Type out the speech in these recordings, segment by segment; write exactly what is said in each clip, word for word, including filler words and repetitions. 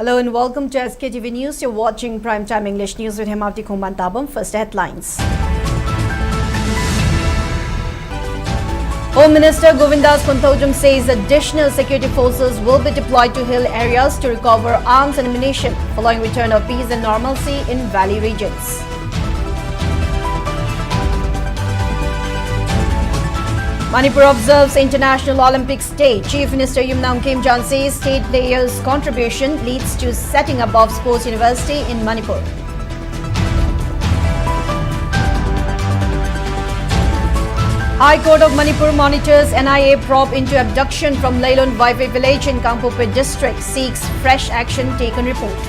Hello and welcome to S K T V News. You're watching Prime Time English News with Hemati Khongman Tabam. First headlines. Home Minister Govindas Konthoujam says additional security forces will be deployed to hill areas to recover arms and ammunition following return of peace and normalcy in valley regions. Manipur observes International Olympics Day. Chief Minister Yumnam Khemchand says state players' contribution leads to setting up of sports university in Manipur. High Court of Manipur monitors N I A probe into abduction from Leilon Vaiphei village in Kangpokpi district, seeks fresh action taken report.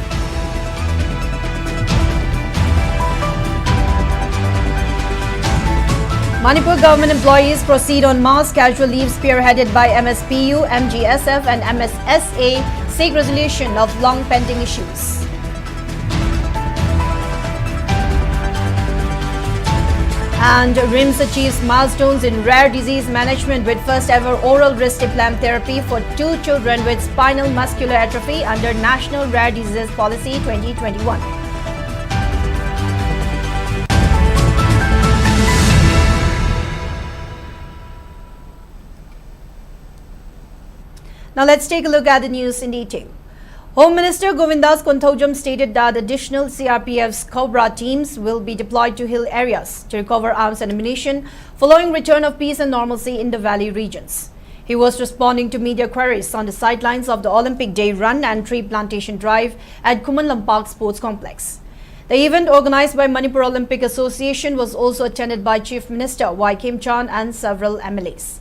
Manipur government employees proceed on mass casual leave spearheaded by M S P U, M G S F and M S S A, seek resolution of long pending issues. And RIMS achieves milestones in rare disease management with first ever oral risdiplam therapy for two children with spinal muscular atrophy under National Rare Diseases Policy twenty twenty-one. Now let's take a look at the news in detail. Home Minister Govindas Konthoujam stated that additional C R P F's Cobra teams will be deployed to hill areas to recover arms and ammunition following return of peace and normalcy in the valley regions. He was responding to media queries on the sidelines of the Olympic Day run and tree plantation drive at Khuman Lampak Sports Complex. The event, organized by Manipur Olympic Association, was also attended by Chief Minister Y Khemchand and several M L As.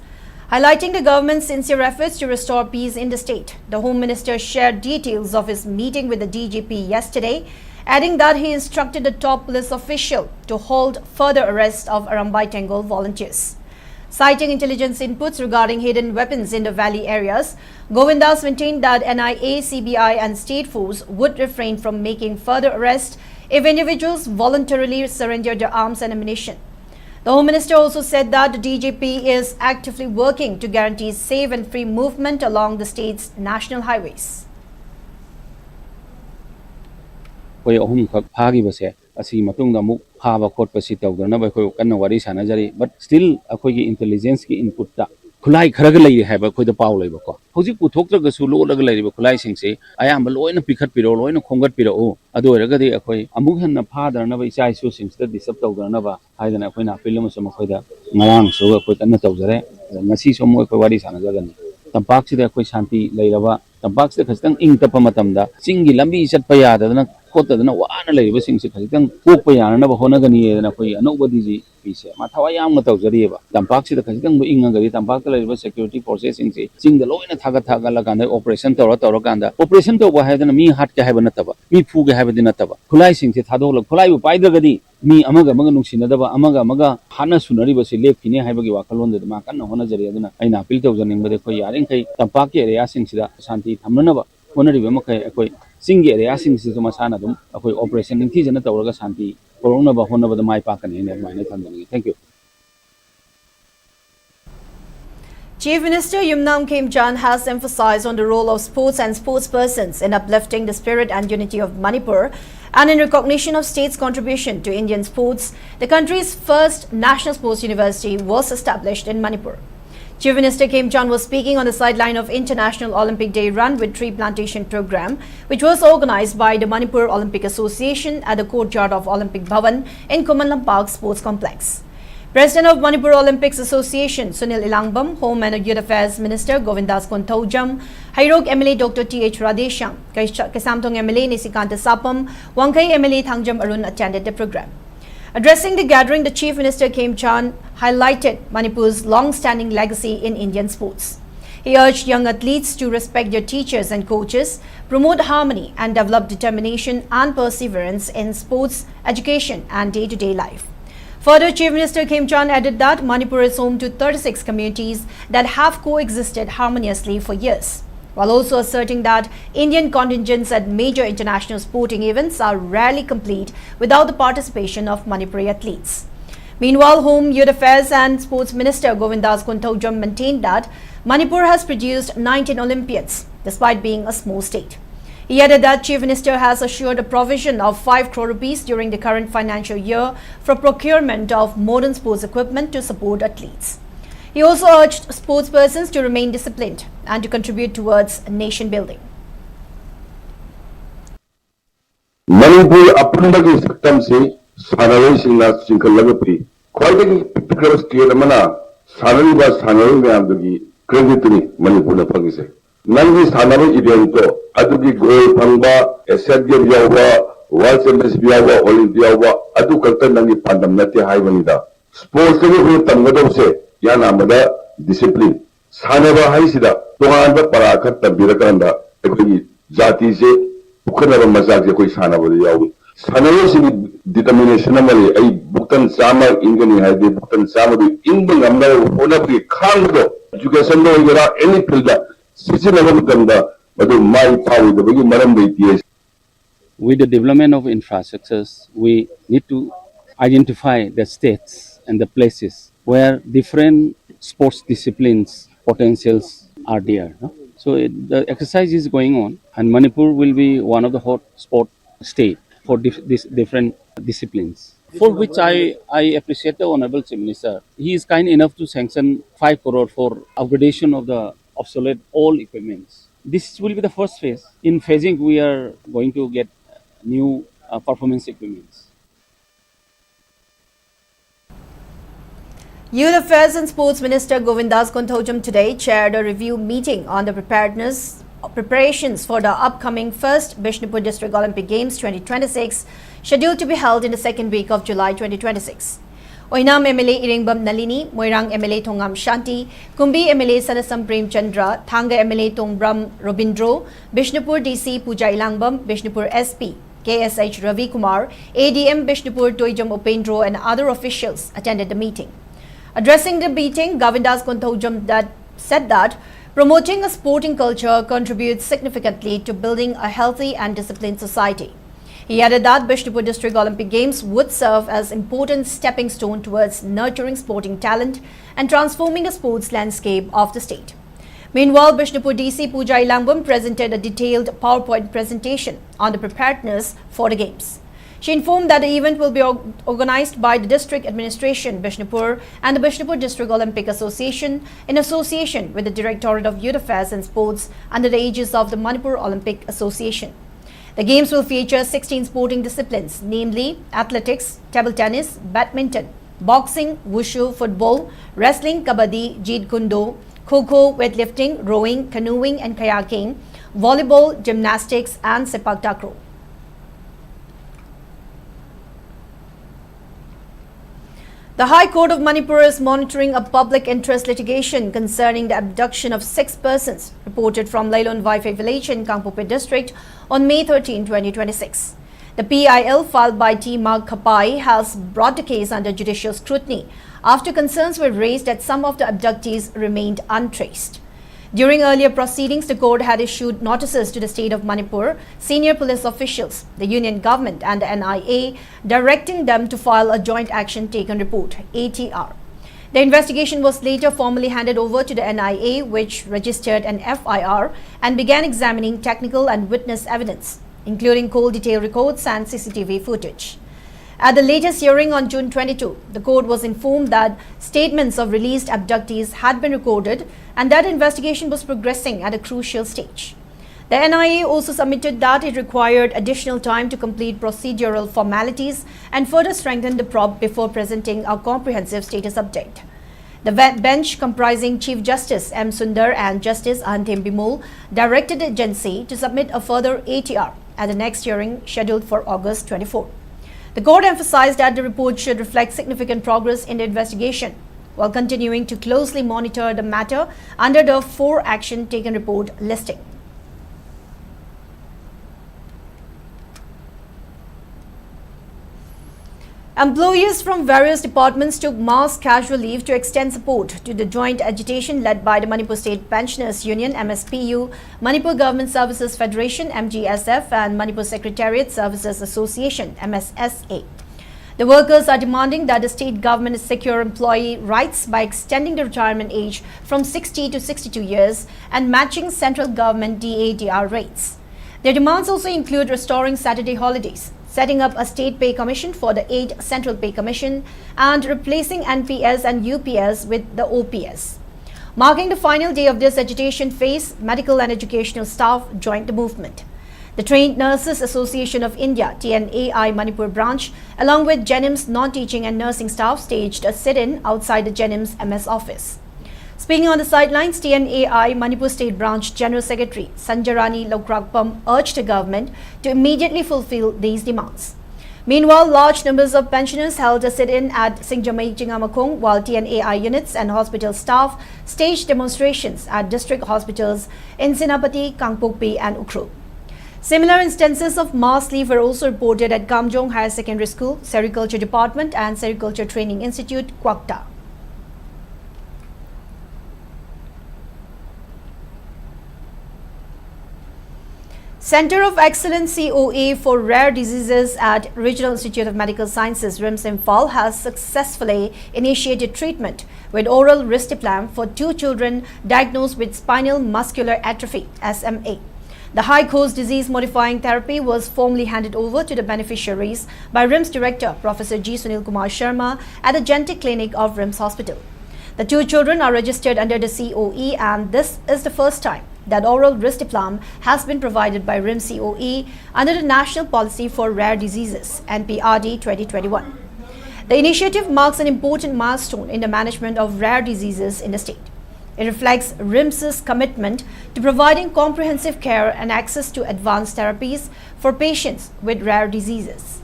Highlighting the government's sincere efforts to restore peace in the state, the Home Minister shared details of his meeting with the D G P yesterday, adding that he instructed the top police official to hold further arrest of Arambai Tenggol volunteers. Citing intelligence inputs regarding hidden weapons in the valley areas, Govindas maintained that N I A, C B I and state force would refrain from making further arrests if individuals voluntarily surrender their arms and ammunition. The Home Minister also said that the D G P is actively working to guarantee safe and free movement along the state's national highways. ꯑꯩꯈꯣꯏ ꯑꯍꯨꯝꯈꯛ ꯐꯥꯈꯤꯕꯁꯦ, ꯑꯁꯤꯒꯤ ꯃꯇꯨꯡꯗ ꯑꯃꯨꯛ ꯐꯥꯕ ꯈꯣꯠꯄꯁꯤ ꯇꯧꯗꯅꯕ ꯑꯩꯈꯣꯏ ꯀꯟꯅ ꯋꯥꯔꯤ ꯁꯥꯟꯅꯖꯔꯤ꯫ But still ꯑꯩꯈꯣꯏꯒꯤ intelligence ꯀꯤ input ꯇ ꯈꯨꯠꯂꯥꯏ ꯈꯔꯒ ꯂꯩꯔꯤ ꯍꯥꯏꯕ ꯑꯩꯈꯣꯏꯗ ꯄꯥꯎ ꯂꯩꯕꯀꯣ꯫ ꯍꯧꯖꯤꯛ ꯄꯨꯊꯣꯛꯇ꯭ꯔꯒꯁꯨ ꯂꯣꯠꯂꯒ ꯂꯩꯔꯤꯕ ꯈꯨꯠꯂꯥꯏꯁꯤꯡꯁꯤ ꯑꯌꯥꯝꯕ ꯂꯣꯏꯅ ꯄꯤꯈꯠꯄꯤꯔꯛꯑꯣ, ꯂꯣꯏꯅ ꯈꯣꯝꯒꯠꯄꯤꯔꯛꯎ꯫ ꯑꯗꯨ ꯑꯣꯏꯔꯒꯗꯤ ꯑꯩꯈꯣꯏ ꯑꯃꯨꯛ ꯍꯦꯟꯅ ꯐꯥꯗꯅꯕ, ꯏꯆꯥ ꯏꯁꯨꯁꯤꯡꯁꯤꯗ disturb ꯇꯧꯗꯅꯕ ꯍꯥꯏꯗꯅ ꯑꯩꯈꯣꯏꯅ appeal ꯑꯃꯁꯨ ꯃꯈꯣꯏꯗ ꯉꯔꯥꯡꯁꯨ ꯑꯩꯈꯣꯏ ꯀꯟꯅ ꯇꯧꯖꯔꯦ꯫ ꯑꯗ ꯉꯁꯤꯁꯨ ꯑꯃꯨꯛ ꯑꯩꯈꯣꯏ ꯋꯥꯔꯤ ꯁꯥꯟꯅꯖꯒꯅꯤ꯫ ꯇꯝꯄꯥꯛꯁꯤꯗ ꯑꯩꯈꯣꯏ ꯁꯥꯟꯇꯤ ꯂꯩꯔꯕ, ꯇꯝꯄꯥꯛꯁꯤꯗ ꯈꯖꯤꯛꯇꯪ ꯏꯪ ꯇꯞꯄ ꯃꯇꯝꯗ ꯆꯤꯡꯒꯤ ꯂꯝꯕꯤ ꯆꯠꯄ ꯌꯥꯗꯗꯅ ꯈꯣꯠꯇꯗꯅ ꯋꯥꯅ ꯂꯩꯔꯤꯕꯁꯤꯡꯁꯤ ꯈꯖꯤꯛꯇꯪ ꯀꯣꯛꯄ ꯌꯥꯅꯅꯕ ꯍꯣꯠꯅꯒꯅꯤ ꯍꯥꯏꯗꯅ ꯑꯩꯈꯣꯏꯒꯤ ꯑꯅꯧꯕ D G P ꯁꯦ ꯃꯥ ꯊꯋꯥꯏ ꯌꯥꯝꯅ ꯇꯧꯖꯔꯤꯑꯕ꯫ ꯇꯝꯄꯥꯛꯁꯤꯗ ꯈꯖꯤꯛꯇꯪꯕꯨ ꯏꯪꯉꯒꯗꯤ ꯇꯝꯄꯥꯛꯇ ꯂꯩꯔꯤꯕ security forces ꯁꯤꯡꯁꯤ ꯆꯤꯡꯗ ꯂꯣꯏꯅ ꯊꯥꯒꯠ ꯊꯥꯒꯠꯂꯀꯥꯟꯗ operation ꯇꯧꯔ ꯇꯧꯔꯀꯥꯟꯗ, operation ꯇꯧꯕ ꯍꯥꯏꯗꯅ ꯃꯤ ꯍꯥꯠꯀꯦ ꯍꯥꯏꯕ ꯅꯠꯇꯕ, ꯃꯤ ꯐꯨꯒꯦ ꯍꯥꯏꯕꯗꯤ ꯅꯠꯇꯕ, ꯈꯨꯠꯂꯥꯏꯁꯤꯡꯁꯤ ꯊꯥꯗꯣꯛꯂꯒ, ꯈꯨꯠꯂꯥꯏꯕꯨ ꯄꯥꯏꯗ꯭ꯔꯒꯗꯤ ꯃꯤ ꯑꯃꯒ ꯑꯃꯒ ꯅꯨꯡꯁꯤꯅꯗꯕ, ꯑꯃꯒ ꯑꯃꯒ ꯍꯥꯠꯅ ꯁꯨꯅꯔꯤꯕꯁꯤ ꯂꯦꯞꯈꯤꯅꯤ ꯍꯥꯏꯕꯒꯤ ꯋꯥꯈꯜꯂꯣꯟꯗꯨꯗ ꯃꯥ ꯀꯟꯅ ꯍꯣꯠꯅꯖꯔꯤ꯫ ꯑꯗꯨꯅ ꯑꯩꯅ appeal ꯇꯧꯖꯅꯤꯡꯕꯗꯤ ꯑꯩꯈꯣꯏ ꯌꯥꯔꯤꯈꯩ ꯇꯝꯄꯥꯛꯀꯤ area ꯁꯤꯡꯁꯤꯗ ꯁꯥꯟꯇꯤ ꯊꯝꯅꯅꯕ ꯍꯣꯠꯅꯔꯤꯕ ꯃꯈꯩ ꯑꯩꯈꯣꯏ ꯆꯤꯡꯒꯤ area ꯁꯤꯡꯁꯤꯁꯨ ꯃꯁꯥꯅ ꯑꯗꯨꯝ ꯑꯩꯈꯣꯏ operation ꯅꯤꯡꯊꯤꯖꯅ ꯇꯧꯔꯒ ꯁꯥꯟꯇꯤ ꯄꯨꯔꯛꯅꯕ ꯍꯣꯠꯅꯕꯗ ꯃꯥꯏ ꯄꯥꯛꯀꯅꯤ ꯍꯥꯏꯅ ꯑꯗꯨꯃꯥꯏꯅ ꯊꯝꯖꯅꯤꯡꯉꯤ꯫ Thank you. Chief Minister Yumnam Khemchand has emphasized on the role of sports and sports persons in uplifting the spirit and unity of Manipur. And in recognition of state's contribution to Indian sports, the country's first National Sports University was established in Manipur. Chief Minister Khemchand was speaking on the sideline of International Olympic Day Run with Tree Plantation program, which was organized by the Manipur Olympic Association at the courtyard of Olympic Bhavan in Khuman Lampak Sports Complex. President of Manipur Olympics Association Sunil Elangbam, Home and Youth Affairs Minister Govindas Konthoujam, Heirok M L A Doctor T H Radheshyam, Kaisamthong M L A Nisikanta Sapam, Wangkhei M L A Thangjam Arun attended the program. Addressing the gathering, the Chief Minister Khemchand highlighted Manipur's long-standing legacy in Indian sports. He urged young athletes to respect their teachers and coaches, promote harmony, and develop determination and perseverance in sports, education, and day-to-day life. Further, Chief Minister Khemchand added that Manipur is home to thirty-six communities that have coexisted harmoniously for years, while also asserting that Indian contingents at major international sporting events are rarely complete without the participation of Manipuri athletes. Meanwhile, Home, Youth Affairs and Sports Minister Govindas Konthoujam maintained that Manipur has produced nineteen Olympians despite being a small state. He added that Chief Minister has assured a provision of five crore rupees during the current financial year for procurement of modern sports equipment to support athletes. He also urged sportspersons to remain disciplined and to contribute towards nation building. Manipur ꯑꯄꯨꯟꯕꯒꯤ ꯁꯛꯇꯝꯁꯤ ꯁꯥꯟꯅꯔꯣꯏꯁꯤꯡꯅ ꯆꯤꯡꯈꯠꯂꯒ ꯄꯨꯏ꯫ ꯈ꯭ꯋꯥꯏꯗꯒꯤ ꯄꯤꯛꯈ꯭ꯔꯕ state ꯑꯃꯅ ꯁꯥꯟꯅꯔꯤꯕ ꯁꯥꯟꯅꯔꯣꯏ ꯃꯌꯥꯝꯗꯨꯒꯤ ꯀ꯭ꯔꯦꯗꯤꯠꯇꯨꯅꯤ ꯃꯅꯤꯄꯨꯔꯅ ꯐꯪꯉꯤꯁꯦ꯫ ꯅꯪꯒꯤ ꯁꯥꯟꯅꯕ ꯏꯚꯦꯟꯠꯇꯣ, ꯑꯗꯨꯒꯤ ꯒꯣꯜ ꯐꯪꯕ, ꯑꯦꯁꯤꯌꯥꯟ ꯒꯦꯝ ꯌꯥꯎꯕ, ꯋꯥꯔꯜ ꯆꯦꯝꯄꯤꯌꯟꯁꯤꯞ ꯌꯥꯎꯕ, ꯑꯣꯂꯤꯝꯄꯤꯛ ꯌꯥꯎꯕ, ꯑꯗꯨ ꯈꯛꯇ ꯅꯪꯒꯤ ꯄꯥꯟꯗꯝ ꯅꯠꯇꯦ ꯍꯥꯏꯕꯅꯤꯗ꯫ ꯁ꯭ꯄꯣꯔꯠꯁꯇꯒꯤ ꯑꯩꯈꯣꯏꯅ ꯇꯝꯒꯗꯧꯕꯁꯦ ꯏꯍꯥꯟ ꯍꯥꯟꯕꯗ ꯗꯤꯁꯤꯄ꯭ꯂꯤꯟ꯫ ꯁꯥꯟꯅꯕ ꯍꯥꯏꯁꯤꯗ ꯇꯣꯉꯥꯟꯕ ꯄꯔꯥ ꯈꯔ ꯇꯝꯕꯤꯔꯀꯥꯟꯗ ꯑꯩꯈꯣꯏꯒꯤ ꯖꯥꯇꯤꯁꯦ ꯄꯨꯈꯠꯅꯕ ꯃꯆꯥꯛꯁꯦ ꯑꯩꯈꯣꯏ ꯁꯥꯟꯅꯕꯗ ꯌꯥꯎꯏ꯫ ꯁꯥꯟꯅꯔꯣꯏꯁꯤꯡꯒꯤ ꯗꯤꯇꯔꯃꯤꯅꯦꯁꯟ ꯑꯃ ꯂꯩ꯫ ꯑꯩ ꯕꯨꯛꯇꯟ ꯆꯥꯝꯃ ꯏꯟꯒꯅꯤ ꯍꯥꯏꯔꯗꯤ ꯕꯨꯛꯇꯟ ꯆꯥꯝꯃꯗꯨ ꯏꯟꯕ ꯉꯝꯅꯕ ꯍꯣꯠꯅꯕꯒꯤ ꯈꯥꯡꯕꯗꯣ, ꯏꯖꯨꯀꯦꯁꯟꯗ ꯑꯣꯏꯒꯦꯔꯥ, ꯑꯦꯅꯤ ꯐꯤꯜꯗ ꯁꯤꯖꯤꯟꯅꯕ ꯃꯇꯝꯗ ꯃꯗꯨ ꯃꯥꯏ ꯄꯥꯛꯑꯣꯏꯗꯕꯒꯤ ꯃꯔꯝ ꯂꯩꯇꯦ꯫ With the development of infrastructures, we need to identify the states and the places where different sports disciplines potentials are there. No? So it, the exercise is going on, and Manipur will be one of the hot spot state for dif- this different disciplines. For which I, I appreciate the Honorable Chief Minister. He is kind enough to sanction five crore for upgradation of the obsolete old equipments. This will be the first phase. In phasing, we are going to get new uh, performance equipments. Youth Affairs and Sports Minister Govindas Konthoujam today chaired a review meeting on the preparedness preparations for the upcoming first Bishnupur District Olympic Games twenty twenty-six, scheduled to be held in the second week of July twenty twenty-six. Oinam M L A Iringbam Nalini, Moirang M L A Thongam Shanti, Kumbi M L A Sanasam Prem Chandra, Thanga M L A Tongbram Robindro, Bishnupur D C Puja Ilangbam, Bishnupur S P K S H Ravi Kumar, A D M Bishnupur Toijam Upendro and other officials attended the meeting. Addressing the meeting, Govindas Konthoujam that said that promoting a sporting culture contributes significantly to building a healthy and disciplined society. He added that Bishnupur District Olympic Games would serve as important stepping stone towards nurturing sporting talent and transforming the sports landscape of the state. Meanwhile, Bishnupur D C Pooja Elangovan presented a detailed PowerPoint presentation on the preparedness for the games. She informed that the event will be or-, organized by the district administration, Bishnupur, and the Bishnupur District Olympic Association in association with the Directorate of Youth Affairs and Sports under the aegis of the Manipur Olympic Association. The games will feature sixteen sporting disciplines, namely athletics, table tennis, badminton, boxing, wushu, football, wrestling, kabaddi, jeet kune do, kho kho, weightlifting, rowing, canoeing and kayaking, volleyball, gymnastics and sepak takraw. The High Court of Manipur is monitoring a public interest litigation concerning the abduction of six persons reported from Leilon Vaiphei village in Kangpokpi district on May thirteen, twenty twenty-six. The P I L filed by T Magh Khapai has brought the case under judicial scrutiny after concerns were raised that some of the abductees remained untraced. During earlier proceedings, the court had issued notices to the state of Manipur, senior police officials, the union government and the N I A, directing them to file a joint action taken report, A T R. The investigation was later formally handed over to the N I A, which registered an F I R and began examining technical and witness evidence, including cold detail records and C C T V footage. At the latest hearing on June twenty-two, the court was informed that statements of released abductees had been recorded and that investigation was progressing at a crucial stage. The N I A also submitted that it required additional time to complete procedural formalities and further strengthen the probe before presenting a comprehensive status update. The ve-, bench, comprising Chief Justice M Sundar and Justice Arindam Bimol, directed the agency to submit a further A T R at the next hearing scheduled for August twenty-four. The court emphasized that the report should reflect significant progress in the investigation, while continuing to closely monitor the matter under the for action taken report listing. Employees from various departments took mass casual leave to extend support to the joint agitation led by the Manipur State Pensioners Union, M S P U, Manipur Government Services Federation, M G S F, and Manipur Secretariat Services Association, M S S A. The workers are demanding that the state government secure employee rights by extending the retirement age from sixty to sixty-two years and matching central government D A D R rates. Their demands also include restoring Saturday holidays, setting up a state pay commission for the eight Central Pay Commission, and replacing N P S and U P S with the O P S. Marking the final day of this agitation phase, medical and educational staff joined the movement. The Trained Nurses Association of India, T N A I Manipur branch, along with JNIMS non-teaching and nursing staff, staged a sit-in outside the JNIMS M S office. Speaking on the sidelines, T N A I Manipur State Branch General Secretary Sanjarani Lokrakpam urged the government to immediately fulfill these demands. Meanwhile, large numbers of pensioners held a sit-in at Singjamei Chingamakong, while T N A I units and hospital staff staged demonstrations at district hospitals in Senapati, Kangpokpi, and Ukhrul. Similar instances of mass leave were also reported at Kamjong Higher Secondary School, Sericulture Department, and Sericulture Training Institute, Kwakta. Center of Excellence, C O E, for Rare Diseases at Regional Institute of Medical Sciences, RIMS Imphal, has successfully initiated treatment with oral risdiplam for two children diagnosed with spinal muscular atrophy, S M A. The high-cost disease-modifying therapy was formally handed over to the beneficiaries by RIMS Director Professor G Sunil Kumar Sharma at the Gentic Clinic of RIMS Hospital. The two children are registered under the C O E, and this is the first time that oral risdiplam has been provided by RIMS C O E under the National Policy for Rare Diseases, N P R D twenty twenty-one. The initiative marks an important milestone in the management of rare diseases in the state. It reflects RIMS's commitment to providing comprehensive care and access to advanced therapies for patients with rare diseases.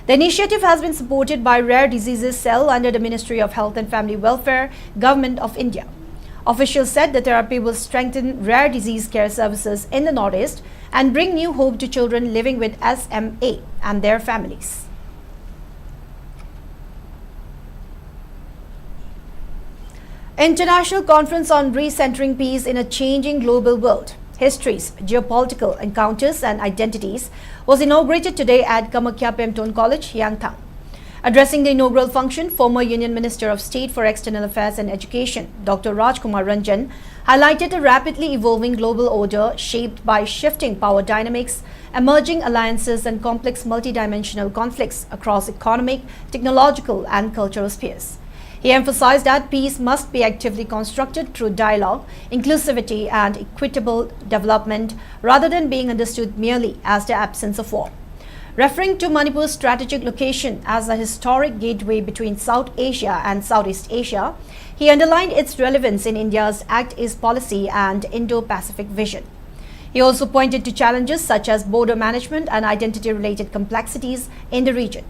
The initiative has been supported by Rare Diseases Cell under the Ministry of Health and Family Welfare, Government of India. Officials said the therapy will strengthen rare disease care services in the Northeast and bring new hope to children living with S M A and their families. International Conference on Recentering Peace in a Changing Global World: Histories, Geopolitical Encounters and Identities was inaugurated today at Kamakhya Pemton College, Yangthang. Addressing the inaugural function, former Union Minister of State for External Affairs and Education, Doctor Rajkumar Ranjan, highlighted a rapidly evolving global order shaped by shifting power dynamics, emerging alliances, and complex multidimensional conflicts across economic, technological, and cultural spheres. He emphasized that peace must be actively constructed through dialogue, inclusivity, and equitable development rather than being understood merely as the absence of war. Referring to Manipur's strategic location as a historic gateway between South Asia and Southeast Asia, he underlined its relevance in India's Act East policy and Indo Pacific vision. He also pointed to challenges such as border management and identity related complexities in the region.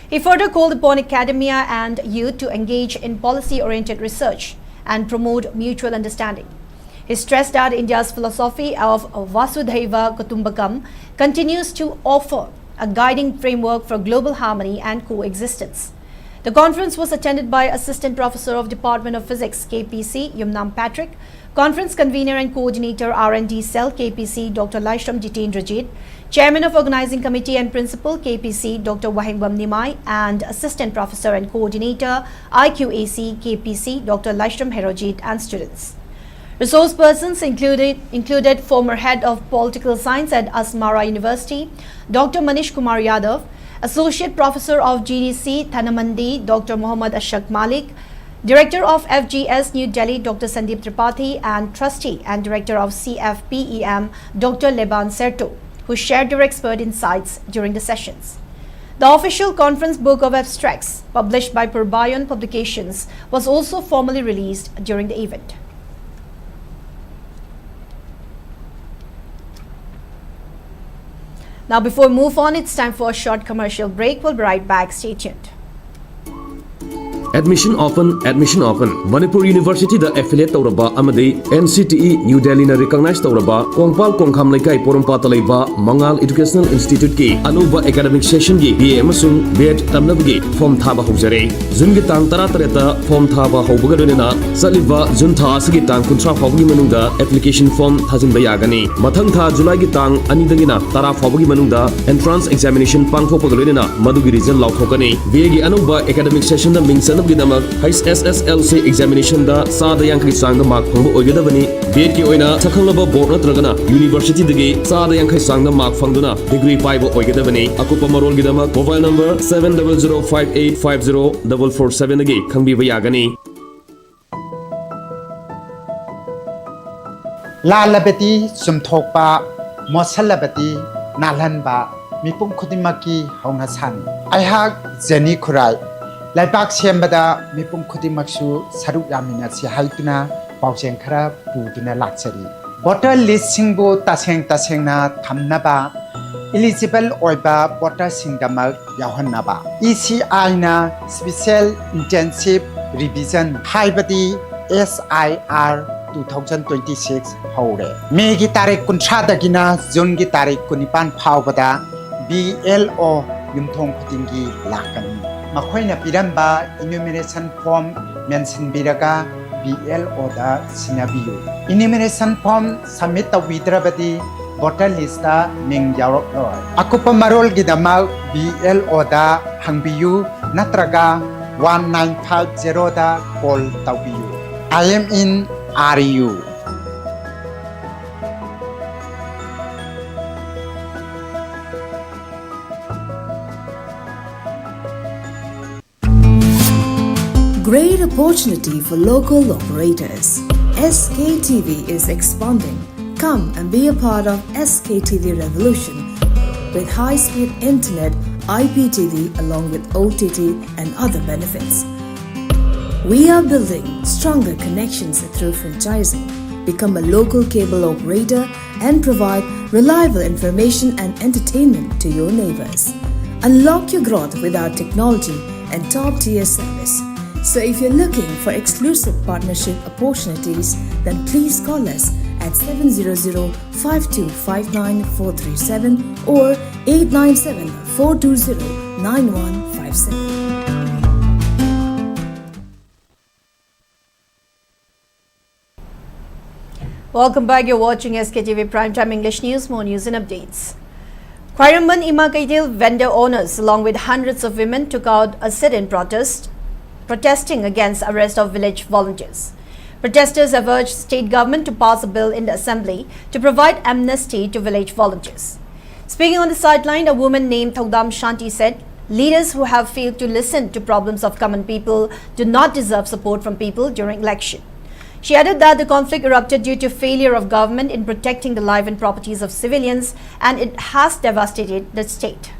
He further called upon academia and youth to engage in policy oriented research and promote mutual understanding. He stressed that India's philosophy of Vasudhaiva Kutumbakam continues to offer a guiding framework for global harmony and coexistence. The conference was attended by Assistant Professor of Department of Physics, K P C, Yumnam Patrick, Conference Convener and Coordinator, R and D Cell, K P C, Doctor Laishram Jitendra Jeet, Chairman of Organizing Committee and Principal, K P C, Doctor Wahengbam Nimai, and Assistant Professor and Coordinator, I Q A C, K P C, Doctor Laishram Herojit, and students. Resource persons included, included former head of political science at Asmara University, Doctor Manish Kumar Yadav, Associate Professor of G D C Thanamandi, Doctor Mohammad Ashaq Malik, Director of F G S New Delhi, Doctor Sandeep Tripathi, and Trustee and Director of C F P E M, Doctor Leban Serto, who shared their expert insights during the sessions. The official conference book of abstracts, published by Purbayon Publications, was also formally released during the event. Now, before we move on, it's time for a short commercial break. We'll be right back. Stay tuned. Admission open, admission open. Manipur University the affiliate ꯇꯧꯔꯕ ꯑꯃꯗꯤ N C T E New Delhi ꯅ recognize ꯇꯧꯔꯕ ꯀꯣꯡꯄꯥꯜ ꯀꯣꯡꯈꯥꯝ ꯂꯩꯀꯥꯏ ꯄꯣꯔꯣꯝꯄꯥꯠꯇ ꯂꯩꯕ ꯃꯉꯥꯜ Educational Institute ꯀꯤ ꯑꯅꯧꯕ academic session ꯒꯤ B A ꯑꯃꯁꯨꯡ B Ed ꯇꯝꯅꯕꯒꯤ form ꯊꯥꯕ ꯍꯧꯖꯔꯦ꯫ June ꯒꯤ ꯇꯥꯡ ꯇꯔꯥꯇꯔꯦꯠꯇ form ꯊꯥꯕ ꯍꯧꯕꯒ ꯂꯣꯏꯅꯅ ꯆꯠꯂꯤꯕ June ꯊꯥ ꯑꯁꯤꯒꯤ ꯇꯥꯡ ꯀꯨꯟꯊ꯭ꯔꯥ ꯐꯥꯎꯕꯒꯤ ꯃꯅꯨꯡꯗ application form ꯊꯥꯖꯤꯟꯕ ꯌꯥꯒꯅꯤ꯫ ꯃꯊꯪ ꯊꯥ July ꯒꯤ ꯇꯥꯡ ꯑꯅꯤꯗꯒꯤꯅ ꯇꯔꯥ ꯐꯥꯎꯕꯒꯤ ꯃꯅꯨꯡꯗ entrance examination ꯄꯥꯡꯊꯣꯛꯄꯒ ꯂꯣꯏꯅꯅ ꯃꯗꯨꯒꯤ result ꯂꯥꯎꯊꯣꯛꯀꯅꯤ꯫ B A ꯒꯤ ꯑꯅꯧꯕ academic session ꯗ ꯃꯤꯡ ꯆꯟꯅꯕꯒꯤꯗꯃꯛ H S S L C examination ꯗ ꯆꯥꯗ ꯌꯥꯡꯈꯩ ꯆꯥꯡꯗ mark ꯐꯪꯕ ꯑꯣꯏꯒꯗꯕꯅꯤ꯫ B Ed ꯀꯤ ꯑꯣꯏꯅ ꯁꯛꯈꯪꯂꯕ board ꯅꯠꯇ꯭ꯔꯒꯅ university ꯗꯒꯤ ꯆꯥꯗ ꯌꯥꯡꯈꯩ ꯆꯥꯡꯗ mark ꯐꯪꯗꯨꯅ degree ꯄꯥꯏꯕ ꯑꯣꯏꯒꯗꯕꯅꯤ꯫ ꯑꯀꯨꯞꯄ ꯃꯔꯣꯜꯒꯤꯗꯃꯛ mobile number seven double zero five eight five zero double four seven ꯗꯒꯤ ꯈꯪꯕꯤꯕ ꯌꯥꯒꯅꯤ꯫ ꯂꯥꯜꯂꯕꯗꯤ ꯆꯨꯝꯊꯣꯛꯄ, ꯃꯣꯠꯁꯜꯂꯕꯗꯤ ꯅꯥꯜꯍꯟꯕ, ꯃꯤꯄꯨꯝ ꯈꯨꯗꯤꯡꯃꯛꯀꯤ ꯍꯧꯅꯁꯥꯅꯤ꯫ ꯑꯩꯍꯥꯛ ꯖꯦꯅꯤ ꯈꯨꯔꯥꯏ, ꯂꯩꯕꯥꯛ ꯁꯦꯝꯕꯗ ꯃꯤꯄꯨꯝ ꯈꯨꯗꯤꯡꯃꯛꯁꯨ ꯁꯔꯨꯛ ꯌꯥꯃꯤꯟꯅꯁꯤ ꯍꯥꯏꯗꯨꯅ ꯄꯥꯎꯖꯦꯜ ꯈꯔ ꯄꯨꯗꯨꯅ ꯂꯥꯛꯆꯔꯤ꯫ Voter list ꯁꯤꯡꯕꯨ ꯇꯁꯦꯡ ꯇꯁꯦꯡꯅ ꯊꯝꯅꯕ eligible ꯑꯣꯏꯕ voter ꯁꯤꯡꯗꯃꯛ ꯌꯥꯎꯍꯟꯅꯕ E C I ꯅ Special Intensive Revision ꯍꯥꯏꯕꯗꯤ S I R two thousand twenty six ꯍꯧꯔꯦ꯫ May ꯒꯤ ꯇꯥꯔꯤꯛ ꯀꯨꯟꯊ꯭ꯔꯥꯗꯒꯤꯅ June ꯒꯤ ꯇꯥꯔꯤꯛ ꯀꯨꯟꯅꯤꯄꯥꯟ ꯐꯥꯎꯕꯗ B L O ꯌꯨꯝꯊꯣꯡ ꯈꯨꯗꯤꯡꯒꯤ ꯂꯥꯛꯀꯅꯤ꯫ ꯃꯈꯣꯏꯅ ꯄꯤꯔꯝꯕ enumeration form ꯃꯦꯟꯁꯤꯟꯕꯤꯔꯒ B L O ꯗ ꯁꯤꯟꯅꯕꯤꯌꯨ꯫ Enumeration form submit ꯇꯧꯕꯤꯗ꯭ꯔꯕꯗꯤ voter list ꯇ ꯃꯤꯡ ꯌꯥꯎꯔꯛꯂꯣꯏ꯫ ꯑꯀꯨꯞꯄ ꯃꯔꯣꯜꯒꯤꯗꯃꯛ B L O ꯗ ꯍꯪꯕꯤꯌꯨ ꯅꯠꯇ꯭ꯔꯒ one nine five zero ꯗ call ꯇꯧꯕꯤꯌꯨ꯫ I am in R U. Great opportunity for local operators. S K T V is expanding. Come and be a part of S K T V revolution with high-speed internet, I P T V along with O T T and other benefits. We are building stronger connections through franchising. Become a local cable operator and provide reliable information and entertainment to your neighbors. Unlock your growth with our technology and top-tier service. So if you're looking for exclusive partnership opportunities, then please call us at seven zero zero five two five nine four three seven or eight nine seven four two zero nine one five seven. Welcome back. You're watching S K T V Primetime English News. More news and updates. Khwairamband Ima Keithel vendor owners, along with hundreds of women, took out a sit-in protest, protesting against arrest of village volunteers. Protesters have urged state government to pass a bill in the assembly to provide amnesty to village volunteers. Speaking on the sideline, a woman named Thaudam Shanti said, "Leaders who have failed to listen to problems of common people do not deserve support from people during election." She added that the conflict erupted due to failure of government in protecting the life and properties of civilians, and it has devastated the state.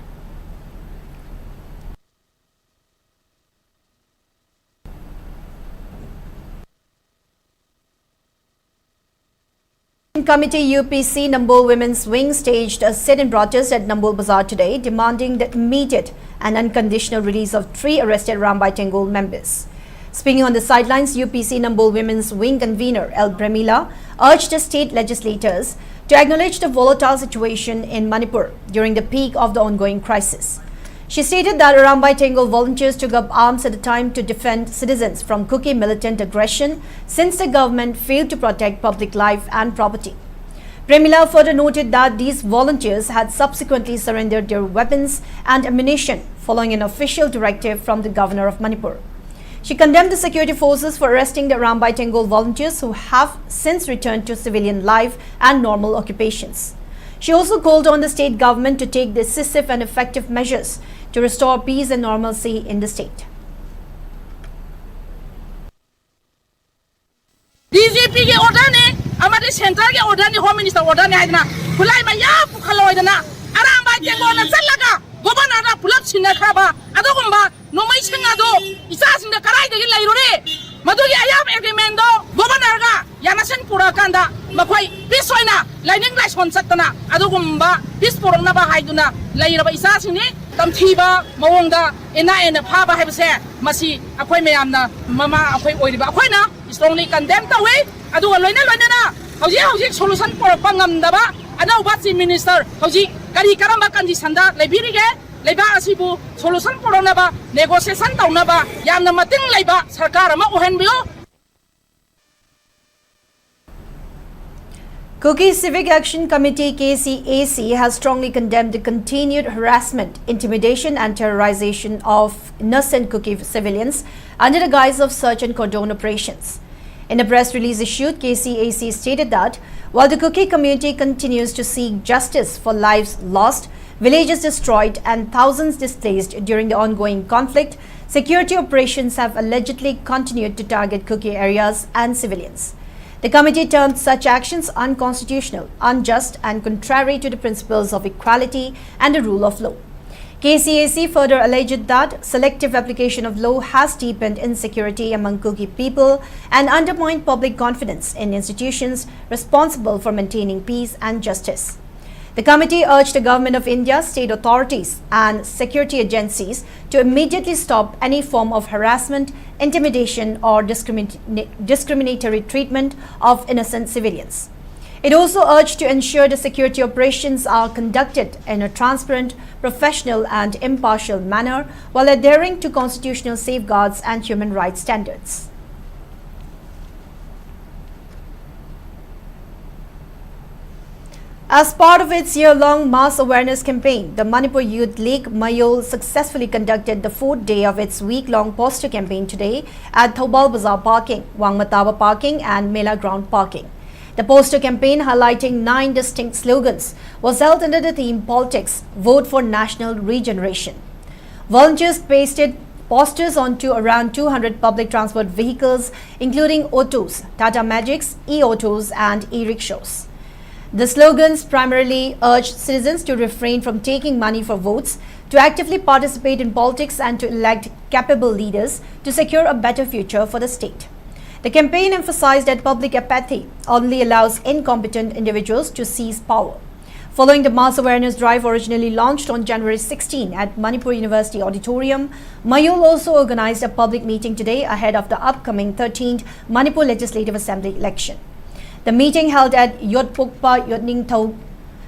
Committee U P C Nambol Women's Wing staged a sit-in protest at Nambol Bazaar today, demanding the immediate and unconditional release of three arrested Arambai Tenggol members. Speaking on the sidelines, U P C Nambol Women's Wing convener L Premila urged the state legislators to acknowledge the volatile situation in Manipur during the peak of the ongoing crisis. She stated that Arambai Tenggol volunteers took up arms at the time to defend citizens from Kuki militant aggression, since the government failed to protect public life and property. Premila further noted that these volunteers had subsequently surrendered their weapons and ammunition following an official directive from the governor of Manipur. She condemned the security forces for arresting the Arambai Tenggol volunteers, who have since returned to civilian life and normal occupations. She also called on the state government to take decisive and effective measures to restore peace and normalcy in the state. D G ꯄꯤꯒꯤ ꯑꯣꯔꯗꯔꯅꯤ ꯑꯃꯗꯤ ꯁꯦꯟꯇꯔꯒꯤ ꯑꯣꯔꯗꯔꯅꯤ, home minister ꯑꯣꯔꯗꯔꯅꯤ ꯍꯥꯏꯗꯅ ꯈꯨꯠꯂꯥꯏ ꯃꯌꯥꯝ ꯄꯨꯈꯠꯂꯣꯏꯗꯅ ꯑꯔꯥꯝꯕꯥꯏ ꯇꯦꯡꯒꯣꯜꯗ ꯆꯠꯂꯒ ꯒꯣꯕꯔꯅꯔꯒ ꯄꯨꯂꯞ ꯁꯤꯟꯅꯈ꯭ꯔꯕ ꯑꯗꯨꯒꯨꯝꯕ ꯅꯣꯡꯃꯩꯁꯤꯡ ꯑꯗꯨ ꯏꯆꯥꯁꯤꯡꯗ ꯀꯗꯥꯏꯗꯒꯤ ꯂꯩꯔꯨꯔꯤ? ꯃꯗꯨꯒꯤ ꯑꯌꯥꯕ ꯑꯦꯒ꯭ꯔꯤꯃꯦꯟꯗꯣ ꯒꯣꯕꯔꯅꯔꯒ ꯌꯥꯅꯁꯤꯟ ꯄꯨꯔꯛꯑꯀꯥꯟꯗ ꯃꯈꯣꯏ ꯄꯤꯁ ꯑꯣꯏꯅ ꯂꯥꯏꯅꯤꯡ ꯂꯥꯏꯁꯣꯟ ꯆꯠꯇꯅ ꯑꯗꯨꯒꯨꯝꯕ ꯄꯤꯁ ꯄꯨꯔꯛꯅꯕ ꯍꯥꯏꯗꯨꯅ ꯂꯩꯔꯕ ꯏꯆꯥꯁꯤꯡꯅꯤ꯫ ꯇꯝꯊꯤꯕ ꯃꯑꯣꯡꯗ ꯑꯦꯟ ꯑꯥꯏ ꯑꯦꯅ ꯐꯥꯕ ꯍꯥꯏꯕꯁꯦ, ꯃꯁꯤ ꯑꯩꯈꯣꯏ ꯃꯌꯥꯝꯅ, ꯃꯃꯥ ꯑꯩꯈꯣꯏ ꯑꯣꯏꯔꯤꯕ ꯑꯩꯈꯣꯏꯅ strongly condemn ꯇꯧꯏ꯫ ꯑꯗꯨꯒ ꯂꯣꯏꯅ ꯂꯣꯏꯅꯅ ꯍꯧꯖꯤꯛ ꯍꯧꯖꯤꯛ solution ꯄꯨꯔꯛꯄ ꯉꯝꯗꯕ ꯑꯅꯧꯕ Chief Minister ꯍꯧꯖꯤꯛ ꯀꯔꯤ ꯀꯔꯝꯕ conditionꯗ ꯂꯩꯕꯤꯔꯤꯒꯦ? ꯂꯩꯕꯥꯛ ꯑꯁꯤꯕꯨ solution ꯄꯨꯔꯛꯅꯕ, negotiation ꯇꯧꯅꯕ ꯌꯥꯝꯅ ꯃꯇꯤꯡ ꯂꯩꯕ ꯁꯔꯀꯥꯔ ꯑꯃ ꯑꯣꯏꯍꯟꯕꯤꯌꯨ꯫ Kuki Civic Action Committee, K C A C, has strongly condemned the continued harassment, intimidation, and terrorization of innocent Kuki civilians under the guise of search and cordon operations. In a press release issued, K C A C stated that while the Kuki community continues to seek justice for lives lost, villages destroyed, and thousands displaced during the ongoing conflict, security operations have allegedly continued to target Kuki areas and civilians. The committee termed such actions unconstitutional, unjust, and contrary to the principles of equality and the rule of law. K C A C further alleged that selective application of law has deepened insecurity among Kuki people and undermined public confidence in institutions responsible for maintaining peace and justice. The committee urged the Government of India, state authorities, and security agencies to immediately stop any form of harassment, intimidation, or discrimin- discriminatory treatment of innocent civilians. It also urged to ensure the security operations are conducted in a transparent, professional, and impartial manner while adhering to constitutional safeguards and human rights standards. As part of its year-long mass awareness campaign, the Manipur Youth League, Mayol, successfully conducted the fourth day of its week-long poster campaign today at Thoubal Bazaar Parking, Wangmataba Parking, and Mela Ground Parking. The poster campaign, highlighting nine distinct slogans, was held under the theme Politics, Vote for National Regeneration. Volunteers pasted posters onto around two hundred public transport vehicles, including autos, Tata Magics, e-autos, and e-rickshaws. The slogans primarily urged citizens to refrain from taking money for votes, to actively participate in politics, and to elect capable leaders to secure a better future for the state. The campaign emphasized that public apathy only allows incompetent individuals to seize power. Following the mass awareness drive originally launched on January sixteen at Manipur University Auditorium, Mayol also organized a public meeting today ahead of the upcoming thirteenth Manipur Legislative Assembly election. The meeting, held at Yotpokpa Yotningthou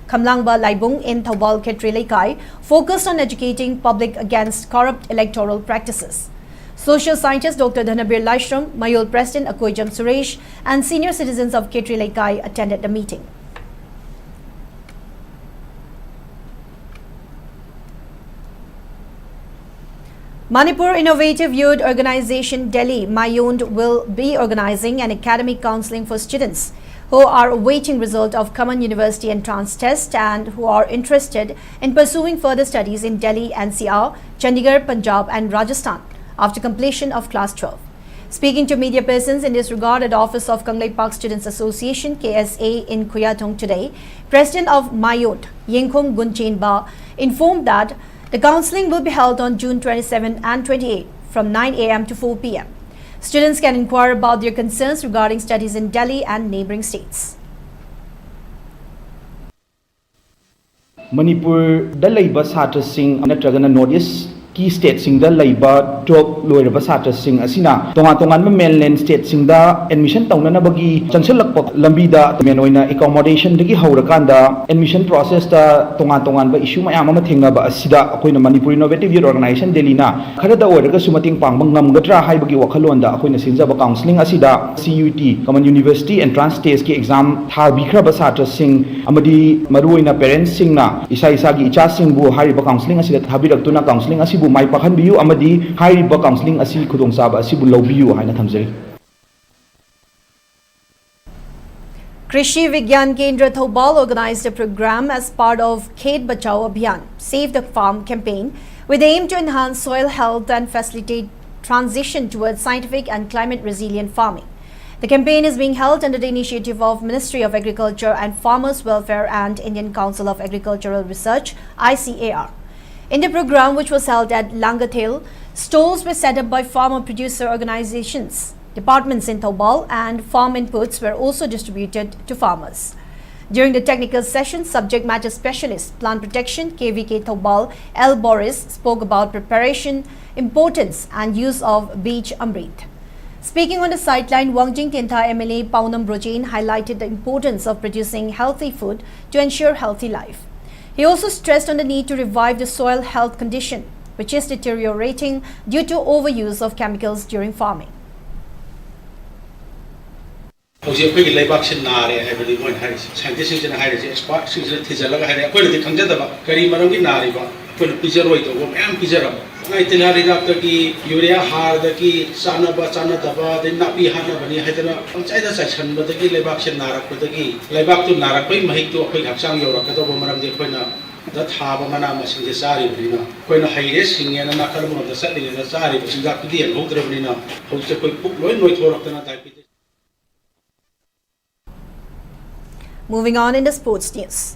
Khamlangba Laibung in Thoubal Khetri Leikai, focused on educating public against corrupt electoral practices. Social scientist Doctor Dhanabir Laishram, Mayol President Akoijam Suresh, and senior citizens of Khetri Leikai attended the meeting. Manipur Innovative Youth Organization Delhi, Mayond, will be organizing an academic counseling for students who are awaiting result of Common University Entrance Test and who are interested in pursuing further studies in Delhi N C R, Chandigarh, Punjab and Rajasthan after completion of class twelve. Speaking to media persons in this regard at the office of Kangleipak Students Association, K S A, in Khuyatong today, President of Mayond, Yengkhom Gunchenba, informed that the counseling will be held on June twenty-seven and twenty-eight from nine a m to four p m. Students can inquire about their concerns regarding studies in Delhi and neighboring states. ꯃꯅꯤꯄꯨꯔꯗ ꯂꯩꯕ ꯁꯥꯇ꯭ꯔꯁꯤꯡ ꯅꯠꯇ꯭ꯔꯒꯅ north ꯏꯁꯀꯤ ꯁ꯭ꯇꯦꯠꯁꯤꯡꯗ ꯂꯩꯕ twelve ꯂꯣꯏꯔꯕ ꯁꯥꯇ꯭ꯔꯁꯤꯡ ꯑꯁꯤꯅ ꯇꯣꯉꯥꯟ ꯇꯣꯉꯥꯟꯕ ꯃꯦꯟꯂꯦꯟ ꯁ꯭ꯇꯦꯠꯁꯤꯡꯗ ꯑꯦꯗꯃꯤꯁꯟ ꯇꯧꯅꯅꯕꯒꯤ ꯆꯪꯁꯤꯜꯂꯛꯄ ꯂꯝꯕꯤꯗ ꯃꯦꯟ ꯑꯣꯏꯅ ꯑꯦꯀꯣꯃꯣꯗꯦꯁꯟꯗꯒꯤ ꯍꯧꯔꯀꯥꯟꯗ ꯑꯦꯗꯃꯤꯁꯟ ꯄ꯭ꯔꯣꯁꯦꯁꯇ ꯇꯣꯉꯥꯟ ꯇꯣꯉꯥꯟꯕ ꯏꯁꯨ ꯃꯌꯥꯝ ꯑꯃ ꯊꯦꯡꯅꯕ ꯑꯁꯤꯗ ꯑꯩꯈꯣꯏꯅ ꯃꯅꯤꯄꯨꯔ ꯏꯅꯣꯚꯦꯇꯤꯚ ꯌꯨꯠ ꯑꯣꯔꯒꯅꯥꯏꯖꯦꯁꯟ ꯗꯦꯜꯂꯤꯅ ꯈꯔꯗ ꯑꯣꯏꯔꯒꯁꯨ ꯃꯇꯦꯡ ꯄꯥꯡꯕ ꯉꯝꯒꯗ꯭ꯔꯥ ꯍꯥꯏꯕꯒꯤ ꯋꯥꯈꯜꯂꯣꯟꯗ ꯑꯩꯈꯣꯏꯅ ꯁꯤꯟꯖꯕ ꯀꯥꯎꯟꯁꯤꯂꯤꯡ ꯑꯁꯤꯗ ꯁꯤ ꯌꯨ ꯏ ꯇꯤ, ꯀꯃꯟ ꯌꯨꯅꯤꯚꯔꯁꯤꯇꯤ ꯑꯦꯟꯇ꯭ꯔꯥꯟꯁ ꯇꯦꯁꯀꯤ ꯑꯦꯛꯖꯥꯝ ꯊꯥꯕꯤꯈ꯭ꯔꯕ ꯁꯥꯇ꯭ꯔꯁꯤꯡ ꯑꯃꯗꯤ ꯃꯔꯨꯑꯣꯏꯅ ꯄꯦꯔꯦꯟꯁꯁꯤꯡꯅ ꯏꯁꯥ ꯏꯁꯥꯒꯤ ꯏꯆꯥꯁꯤꯡꯕꯨ ꯍꯥꯏꯔꯤꯕ ꯀꯥꯎꯟꯁꯤꯂꯤꯡ ꯑꯁꯤꯗ ꯊꯥꯕꯤꯔꯛꯇꯨꯅ ꯀꯥꯎꯟꯁꯤꯂꯤꯡ ꯑꯁꯤꯕꯨ ꯃꯥꯏ ꯄꯥꯛꯍꯟꯕꯤꯌꯨ ꯑꯃꯗꯤ ꯍꯥꯏꯔꯤꯕ ꯀꯥꯎꯟꯁꯤꯂꯤꯡ ꯑꯁꯤ ꯈꯨꯗꯣꯡꯆꯥꯕ ꯑꯁꯤꯕꯨ ꯂꯧꯕꯤꯌꯨ ꯍꯥꯏꯅ ꯊꯝꯖꯔꯤ꯫ Krishi Vigyan Kendra Thoubal organized a program as part of Khet Bachao Abhiyan, Save the Farm campaign, with the aim to enhance soil health and facilitate transition towards scientific and climate resilient farming. The campaign is being held under the initiative of Ministry of Agriculture and Farmers Welfare and Indian Council of Agricultural Research, I C A R. In the program, which was held at Langathel, stalls were set up by farmer producer organizations. Departments in Thoubal and farm inputs were also distributed to farmers. During the technical session, subject matter specialist, plant protection, K V K Thoubal, L Boris, spoke about preparation, importance, and use of Beej Amrit. Speaking on the sideline, Wangjing Tentha M L A Paonam Brojen highlighted the importance of producing healthy food to ensure healthy life. He also stressed on the need to revive the soil health condition, which is deteriorating due to overuse of chemicals during farming. ꯍꯧꯖꯤꯛ ꯑꯩꯈꯣꯏꯒꯤ ꯂꯩꯕꯥꯛꯁꯦ ꯅꯥꯔꯦ ꯍꯥꯏꯕꯅꯤ ꯃꯣꯏꯅ ꯍꯥꯏꯔꯤꯁꯦ꯫ ꯁꯥꯏꯟꯇꯤꯁꯁꯤꯡꯁꯤꯅ ꯍꯥꯏꯔꯤꯁꯦ, ꯑꯦꯛꯁꯄꯥꯔꯠꯁꯤꯡꯁꯤꯅ ꯊꯤꯖꯤꯜꯂꯒ ꯍꯥꯏꯔꯦ꯫ ꯑꯩꯈꯣꯏꯅꯗꯤ ꯈꯪꯖꯗꯕ ꯀꯔꯤ ꯃꯔꯝꯒꯤ ꯅꯥꯔꯤꯕ, ꯑꯩꯈꯣꯏꯅ ꯄꯤꯖꯔꯣꯏꯗꯧꯕ ꯃꯌꯥꯝ ꯄꯤꯖꯔꯕ꯫ ꯉꯥꯏ ꯇꯤꯜꯍꯥꯠ ꯍꯤꯗꯥꯛꯇꯒꯤ, ꯌꯨꯔꯤꯌꯥ ꯍꯥꯔꯗꯒꯤ, ꯆꯥꯟꯅꯕ ꯆꯥꯟꯅꯗꯕ, ꯑꯗꯩ ꯅꯥꯄꯤ ꯍꯥꯠꯅꯕꯅꯤ ꯍꯥꯏꯗꯅ ꯄꯪꯆꯥꯏꯗ ꯆꯥꯏꯁꯟꯕꯗꯒꯤ ꯂꯩꯕꯥꯛꯁꯦ ꯅꯥꯔꯛꯄꯗꯒꯤ, ꯂꯩꯕꯥꯛꯇꯨ ꯅꯥꯔꯛꯄꯒꯤ ꯃꯍꯤꯛꯇꯨ ꯑꯩꯈꯣꯏꯒꯤ ꯍꯛꯆꯥꯡ ꯌꯧꯔꯛꯀꯗꯧꯕ ꯃꯔꯝꯗꯤ ꯑꯩꯈꯣꯏꯅ ꯗ ꯊꯥꯕ ꯃꯅꯥ ꯃꯁꯤꯡꯁꯦ ꯆꯥꯔꯤꯕꯅꯤꯅ꯫ ꯑꯩꯈꯣꯏꯅ ꯍꯩꯔꯦ ꯁꯤꯡꯉꯦꯅ ꯅꯥꯀꯜ ꯑꯃꯔꯣꯝꯗ ꯆꯠꯂꯤꯉꯩꯗ ꯆꯥꯔꯤꯕ ꯆꯤꯟꯖꯥꯛꯇꯨꯗꯤ ꯌꯦꯡꯍꯧꯗ꯭ꯔꯕꯅꯤꯅ ꯍꯧꯖꯤꯛ ꯑꯩꯈꯣꯏ ꯄꯨꯛ ꯂꯣꯏ ꯅꯣꯏꯊꯣꯔꯛꯇꯅ diabetes Moving on in the sports news.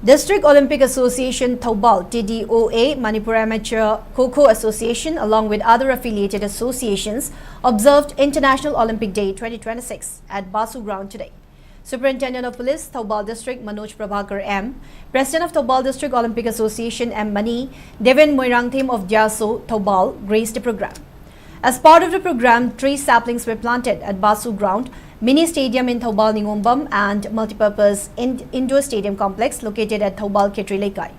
District Olympic Association Thoubal, T D O A, Manipur Amateur Kho Kho Association, along with other affiliated associations, observed International Olympic Day twenty twenty-six at Basu Ground today. Superintendent of Police, Thoubal District, Manoj Prabhakar M, President of Thoubal District Olympic Association, M Mani, Deven Moirangthem of Diaso, Thoubal, graced the program. As part of the program, three saplings were planted at Basu Ground, Mini Stadium in Thoubal Ningombam, and Multipurpose in- Indoor Stadium Complex located at Thoubal Khetri Leikai.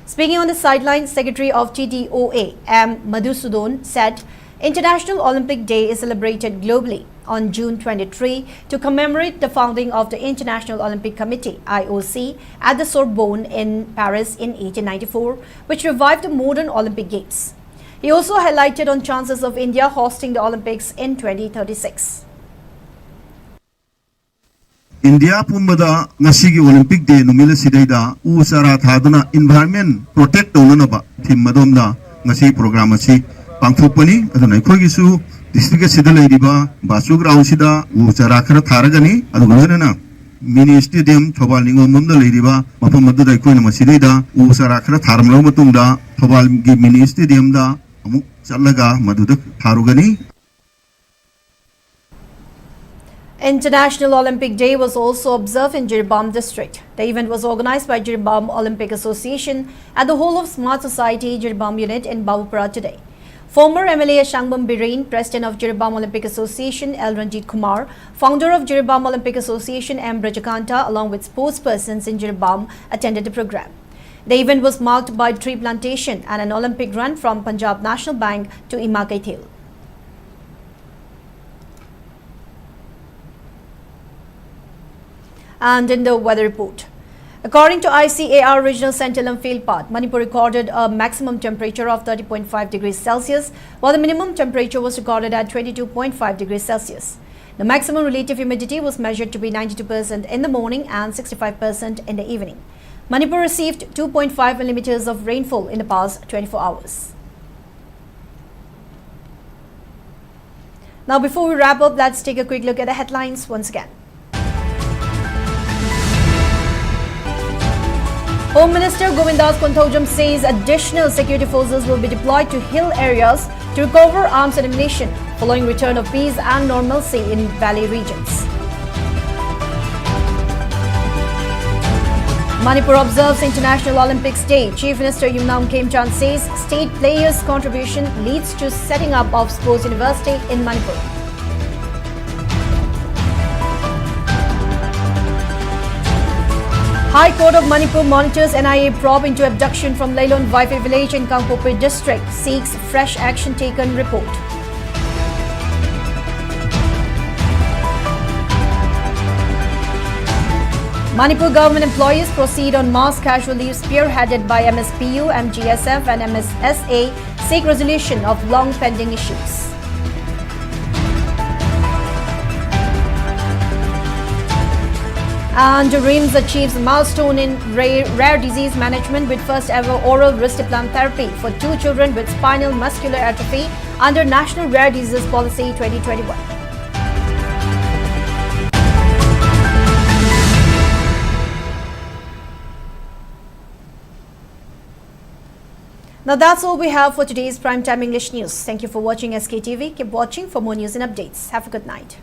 Speaking on the sideline, Secretary of T D O A, M Madhusudon, said International Olympic Day is celebrated globally on June twenty-three to commemorate the founding of the International Olympic Committee, I O C, at the Sorbonne in Paris in eighteen ninety-four, which revived the modern Olympic Games. He also highlighted on chances of India hosting the Olympics in twenty thirty-six. India ꯄꯨꯝꯕꯗ ꯉꯁꯤꯒꯤ Olympic ꯗꯦ ꯅꯨꯃꯤꯠ ꯑꯁꯤꯗꯩꯗ ꯎ ꯆꯥꯔꯥ ꯊꯥꯗꯨꯅ environment protect ꯇꯧꯅꯅꯕ ꯊꯤꯝ ꯑꯗꯣꯝꯗ ꯉꯁꯤ programme ꯑꯁꯤ ꯄꯥꯡꯊꯣꯛꯄꯅꯤ꯫ ꯑꯗꯨꯅ ꯑꯩꯈꯣꯏꯒꯤꯁꯨ ꯗꯤꯁꯇ꯭ꯔꯤꯛ ꯑꯁꯤꯗ ꯂꯩꯔꯤꯕ ꯕꯥꯁꯨ ꯒ꯭ꯔꯥꯎꯟꯁꯤꯗ ꯎ ꯆꯥꯔꯥ ꯈꯔ ꯊꯥꯔꯒꯅꯤ꯫ ꯑꯗꯨꯒ ꯂꯣꯏꯅꯅ ꯃꯤꯅꯤ ꯁ꯭ꯇꯦꯗꯤꯌꯝ ꯊꯧꯕꯥꯜ ꯅꯤꯉꯣꯝꯕꯝꯗ ꯂꯩꯔꯤꯕ ꯃꯐꯝ ꯑꯗꯨꯗ ꯑꯩꯈꯣꯏꯅ ꯃꯁꯤꯗꯩꯗ ꯎ ꯆꯥꯔꯥ ꯈꯔ ꯊꯥꯔꯝꯂꯕ ꯃꯇꯨꯡꯗ ꯊꯧꯕꯥꯜꯒꯤ ꯃꯤꯅꯤ ꯁ꯭ꯇꯦꯗꯤꯌꯝꯗ ꯑꯃꯨꯛ ꯆꯠꯂꯒ ꯃꯗꯨꯗ ꯊꯥꯔꯨꯒꯅꯤ꯫ International Olympic Day was also observed in Jiribam district. The event was organized by Jiribam Olympic Association at the hall of Smart Society Jiribam unit in Babupara today. Former M L A Ashangbam Biren, president of Jiribam Olympic Association L Ranjit Kumar, founder of Jiribam Olympic Association M Brajakanta, along with sports persons in Jiribam, attended the program. The event was marked by tree plantation and an Olympic run from Punjab National Bank to Ima Keithel. And in the weather report, according to I C A R Regional Centre Lamphel Part, Manipur recorded a maximum temperature of thirty point five degrees Celsius, while the minimum temperature was recorded at twenty-two point five degrees Celsius. The maximum relative humidity was measured to be ninety-two percent in the morning and sixty-five percent in the evening. Manipur received two point five millimeters of rainfall in the past twenty-four hours. Now, before we wrap up, let's take a quick look at the headlines once again. Home Minister Govindas Konthoujam says additional security forces will be deployed to hill areas to recover arms and ammunition following return of peace and normalcy in valley regions. Manipur observes International Olympics Day. Chief Minister Yumnam Khemchand says state players' contribution leads to setting up of sports university in Manipur. High Court of Manipur monitors N I A probe into abduction from Leilon Vaiphei village in Kangpokpi district, seeks fresh action taken report. Manipur government employees proceed on mass casual leave spearheaded by M S P U, M G S F and M S S A, seek resolution of long pending issues. And RIMS achieves milestone in rare, rare disease management with first ever oral risdiplam therapy for two children with spinal muscular atrophy under National Rare Diseases Policy twenty twenty-one. Now that's all we have for today's Primetime English News. Thank you for watching S K T V. Keep watching for more news and updates. Have a good night.